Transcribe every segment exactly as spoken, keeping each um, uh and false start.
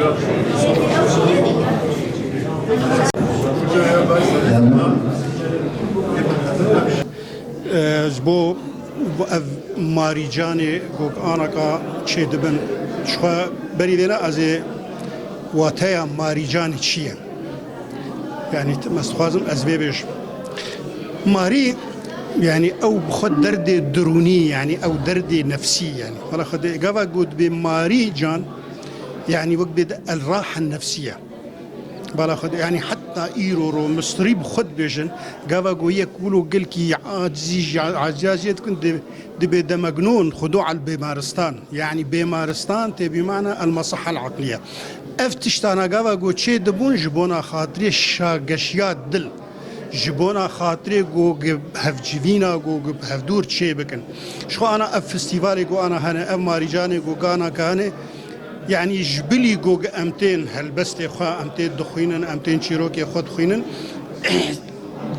E, ji bo, bo ev marîcanê ku anaka çêdibin, ji xwe berî vêne ez ê wateya marîcanê çi ye? Yanî, t-, ez dixwazim ez vê bêjim. Marî, yanî, ew bi xwe derdê dirûnî, yanî, ew derdê nefsî, yanî. Wela Xwedê, gava ku dibê marî can, yanî, wek bê de el rahen nefsiye. Bala Xwedê, yanî, heta îro ro mistirî bi xwe dibêjin, gava ku yek wilo gelkî acizî, aciziyê dikin, di-, dibê demegnon, xudu al bêmaristan. Yanî bêmaristan tê bîmana el mesaha el aqliye. Ev tiştana gava ku çê dibûn ji bona xatirê şageşiya dil, ji bona xatirê ku gi hevcivîna ku gi hevdûr çê bikin. Ji xwe ana ev festîvalê ku ana hene, ev marîcanê ku gana ke hene, yanî ji bilî ku gi em tên helbestê xwe, em tê dixwînin, em tên çîrokê xwe dixwînin.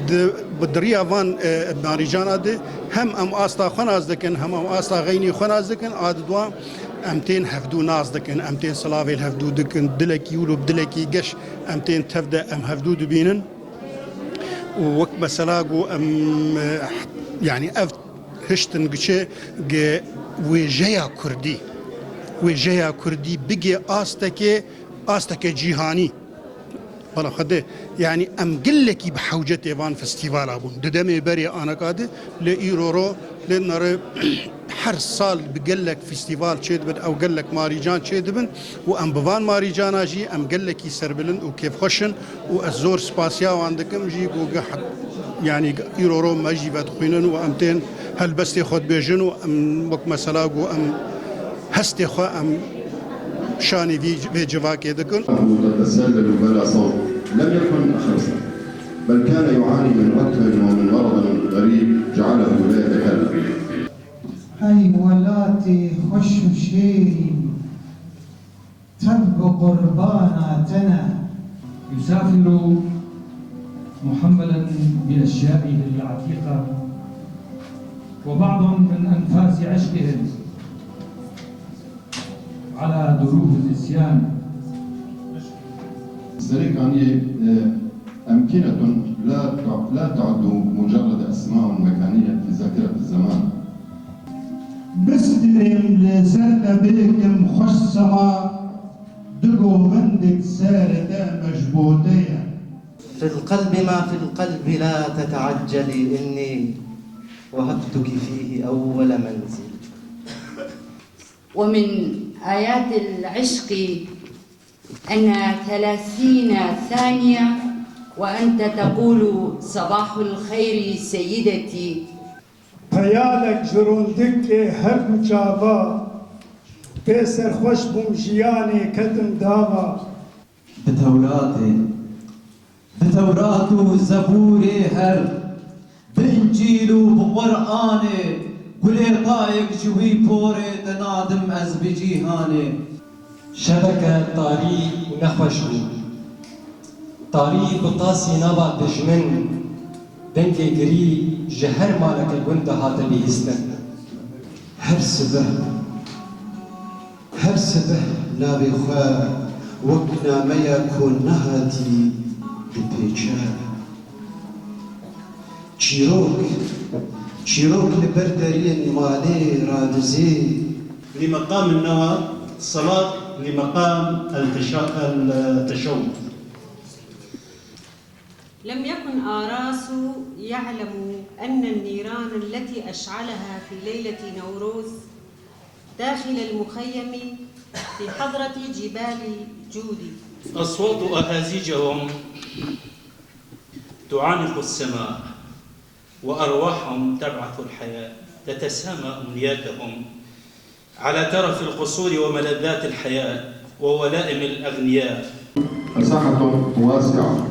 Di, bi diriya van, e, marîcana de hem em asta xwe nas dikin, hem em asta xeynî xwe nas dikin, a di dua em tên hevdû nas dikin, em tên silavê li hevdû dikin, dilekî wilo bi dilekî geş em tên tev de em hevdû dibînin. Û wek mesela ku em, e, yanî ev hiştin giçe gi wêjeya kurdî, wêjeya kurdî bigê astekê, asteke cîhanî. Bala Xwedê, yanî em gelekî bi hewcetê van festîvala bûn. Di demê berê anaka de, lê îro ro, lê nare her sal bi gelek festîval çêdibin, ew gelek marîcan çêdibin û em bi van marîcana jî em gelekî serbilind û kêfxweş in û ez zor spasiya wan dikim jî ku ge-, yanî îro ro me jî vedixwînin û em tên helbestê xwe dibêjin û em wek mesela ku em hestê xwe em şanî vî, vê civakê dikin. قد تسلل بلا صوت. لم يكن أخرس، بل كان يعاني من عطل ومن مرض غريب جعله لا يتكلم. Hey welatê xweş û şêrîn, tev bi qurbana te ne. يسافر محملا بأشيائه العتيقة وبعض من أنفاس عشقهم على دروب النسيان. Serê kaniyê, e, أمكنة لا تع-، لا تعد مجرد أسماء مكانية في ذاكرة الزمان. Bistirêm li ser te bêkim xweş sema, du govendek serê te me ji bo te ye. في القلب ما في القلب لا تتعجلي، إني وهبتك فيه أول منزل. ومن آيات العشق أن ثلاثين ثانية وأنت تقول: صباح الخير سيدتي. Peyalek ji rondikê her du çava, pê serxweş bûm jiyanê ketim dava. Bi Tewratê, bi Tewrat û Zebûrê her, bi Încîl û bi Quranê, gulê tayek ji wî porê te nadim ez bi cîhanê. Şeveke tarî û nexweş bû. Tarî bi qasî nava dijmin, dengê girî ji her maleke gund dihate bihîstin. Her sibeh, her sibeh navê xwe wek nameya ku nehatî dipêçe. Çîrok, çîrok li ber deriyên malê radizê. لمقام النوى صلاة لمقام التشا-، التشوق. لم يكن آراس يعلم أن النيران التي أشعلها في ليلة نوروز داخل المخيم في حضرة جبال جودي. أصوات أهازيجهم تعانق السماء، وأرواحهم تبعث الحياة، تتسامى أمنياتهم على ترف القصور وملذات الحياة وولائم الأغنياء. مساحة واسعة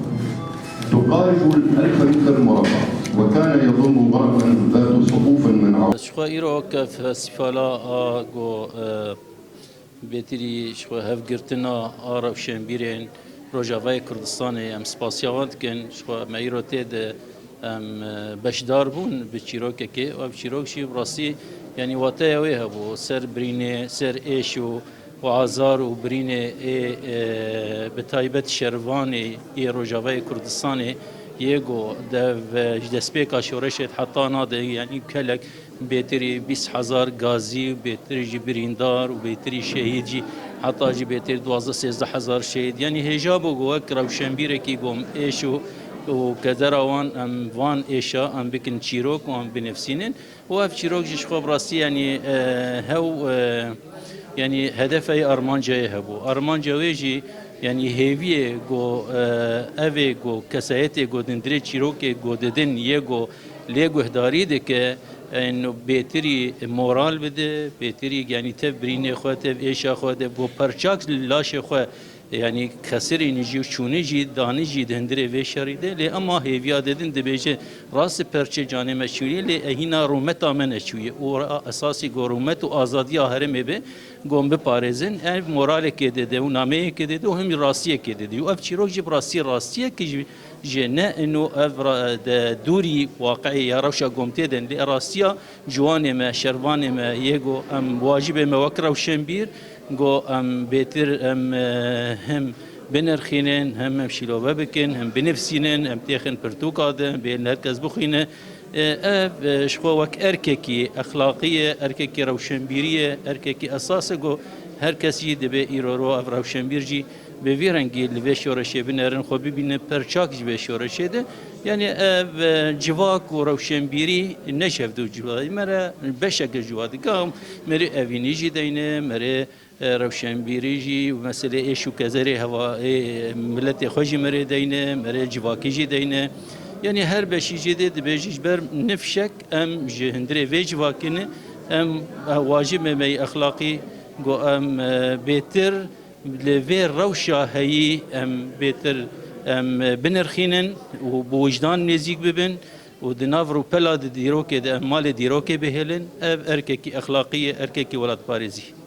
تقارب الألف متر مربع، وكان يضم غرفا ذات سقوف من عظ- Ji xwe îro ke festîvala a go, e, bêtirî ji xwe hevgirtina a rewşenbîrên Rojavayê Kurdistanê em spasiya wan dikin. Ji xwe me îro tê de em, e, beşdar bûn bi çîrokekê. Ev çîrok jî bi rastî, yanî wateya wê hebû. Ser birînê, ser êş û Azar û birînê ê, e, bi taybet şervanê ê Rojavayê Kurdistanê yê ku dev, e, ji destpêka şoreşê heta nade, yanî gelek bêtirî bîst hezar gazî û bêtirî jî birîndar û bêtirî şehîd jî, heta jî bêtir duwazdeh sêzdeh hezar şehîd. Yanî hêja bû ku wek rewşenbîrekî ku em êş û, û kedera wan, em van êşa em bikin çîrok û em binivîsînin. Û ev çîrok jî ji xwe bi rastî, yanî, e, hew, e, yanî hedefeyê armanceyê hebû. Armanca wê jî, yanî hêviyê ku, e, ev ê ku kesayetê ku di hundirê çîrokê ku didin yê ku lê guhdarî dike, ên bêtirî moral bide, bêtirî, yanî tev birînê xwe, tev êşa xwe, tev ku perçak li laşê xwe, yanî xesirînî jî û çûnî jî, danî jî di hundirê vê şerî de. Lê ema hêviya didin dibêje, rast perçê canê me çûye, lê e hîna rûmeta me neçûye. Û ra-, esasî ku rûmet û azadiya herêmê be, ku em biparêzin, ev moralekê dide û nameyekê dide û hemî rastiyekê dide. Û ev çîrok jî bi rastî rastiyekî jî, jî ne ino ev ra-, de dûrî waqiê ya rewşa ku em tê de, lê rastiya ciwanê me, şervanê me yê ku em wacibê me wek rewşenbîr, ku em bêtir em, e, hem binirxînin, hem em şîlove bikin, hem binivîsînin, em têxin pirtûka de, bê her kes bixwîne. E, ev, e, ji xwe wek erkekî exlaqî ye, erkekî rewşenbîrî ye, erkekî esas e ku her kes jî divê îro ro ev rewşenbîr jî bi vî rengî li vê şoreşê binerin, xwe bibînin perçak ji vê şoreşê de. Yanî ev, e, civak û rewşenbîrî ne ji hev du ciwa ye. Me re beşek ji wa dike. Merê evînî jî deyne, merê, e, rewşenbîrî jî û meselê êş û kezerê heva, ê, miletê xwe jî merê deyne, merê civakî jî deyne. Yanî her beşî jê dê dibêjî ji ber nifşek em ji hundirê vê civakî ne, em, e, wacibê me yê exlaqî ku em, e, bêtir li vê rewşa heyî em bêtir em binirxînin û bi wijdan nêzîk bibin û di nav rûpela di dîrokê de em malê dîrokê bihêlin, ev erkekî exlaqî ye, erkekî welatparêzî.